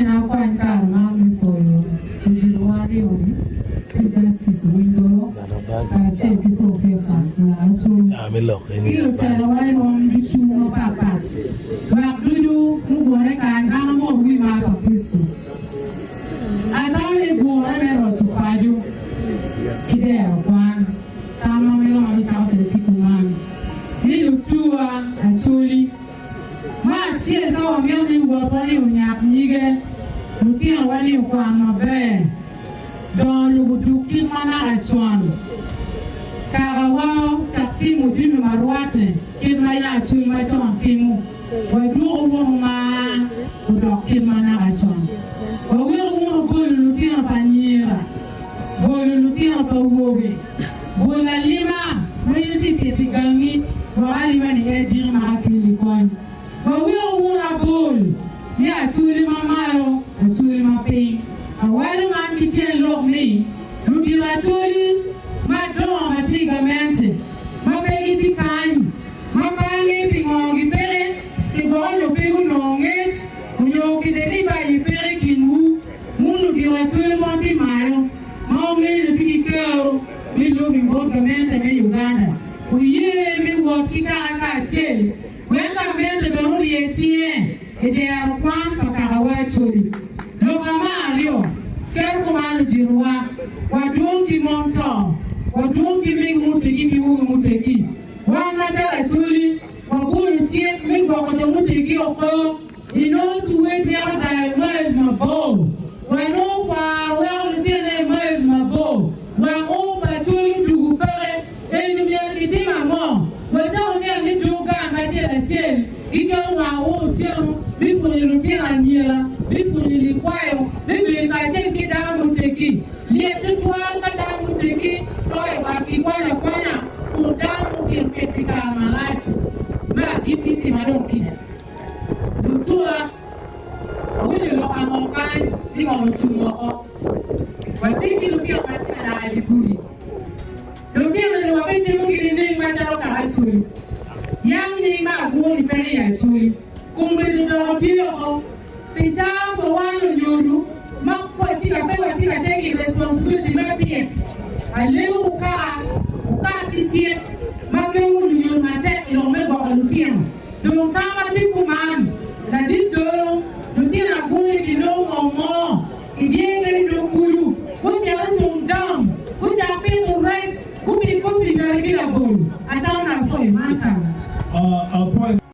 bene akwany kare man me pwoyo luditowa aryo-ni, Chief Justice Owiny Dollo kacel ki Professor Lara Oturu ki lutelowa i rwom ducu mapat pat. Lwak ducu mugure kany, an amot wi mar pa Kricito. Atamo ni gure me roco paco ki dero kwan. Tam ma mega ma bicako kwede tye kuman ni lutuwa Acholi. Me acel, ka wamito ni wotwa ni onyak nyige, lutinowa ni okwan maber, dongo lubo duk kit ma naka con, kakawa ocak timo jami ma rwatte kit ma ya Acholi macon timo, wadwoku wunu mar odok kit ma naka con. Waweku wunu bolo lutino pa anyira, bolo lutino pa awobe. Bol alima ma in itye pito i gangi wek alima-ni en diki ma akelli kony. Waweko wun abol ni acholi ma malo, acholi ma piny. Awaco man ki tyen lok ni ludito acholi madongo ma tye i gamente ma pe gitye kany ma pe angeyo pingo gipeke ci gwoko nyo pe gunongo ngec onyo kite ribbe aye peke i kinwu wun ludito acholi mo tye malo. ma ongeyo tye ki kero me lobby bot gamente me Uganda oye me wot ki kaka kacel wek gamente bene orye cinge i dero kwan pa kakawa Acholi. Loka me aryo, calo kuman luditowa, wadwong ki mon to, wadwong ki megi mutegi ki wogi mutegi. Wan macalo Acholi wabolo cik me gwoko jo mutegi oko. Inongo cuwe twero dayo miles mabor. Wanongo kwaro weko lutine i miles mabor. Wang oo pa cwiny otugo peke. Eni myero kitim ango? Wacako niang ni dog gang acel acel giketo wang oo otyeno me pwonyo lutino anyira, me pwonyo likwayo me bedo kacel ki dano muteggi. Lyet tutwal ka dano muteggi to i ot kikwanyo akwanya kun dano mupito pit pi kare malac. Me agikki tima dong kica. Lutua, awinyo lok ango kany ni ngom ocung woko. Watye ki lutino ma tye ka lak i dye gudi. Lutino-ni wabitimo gi nining macalo kaka Acholi? Yam nying me agurni peke i Acholi, kombeddi odoko tye woko. Pi caa pa wan lunyodo ma watye ka pe watye ka taking responsibility me pit, alego wukaka wukat ki cik ma gengo lunyodo matek i lok me gwoko lutino. Dong tam atye kuman, ladit dolo, lutino aguni gilongo ngom mo i dye kadi dog kulu, gucito tung dam, gucak pito rec, gupit kopi bene ki labolo. Atamo ni apwoyo man tam.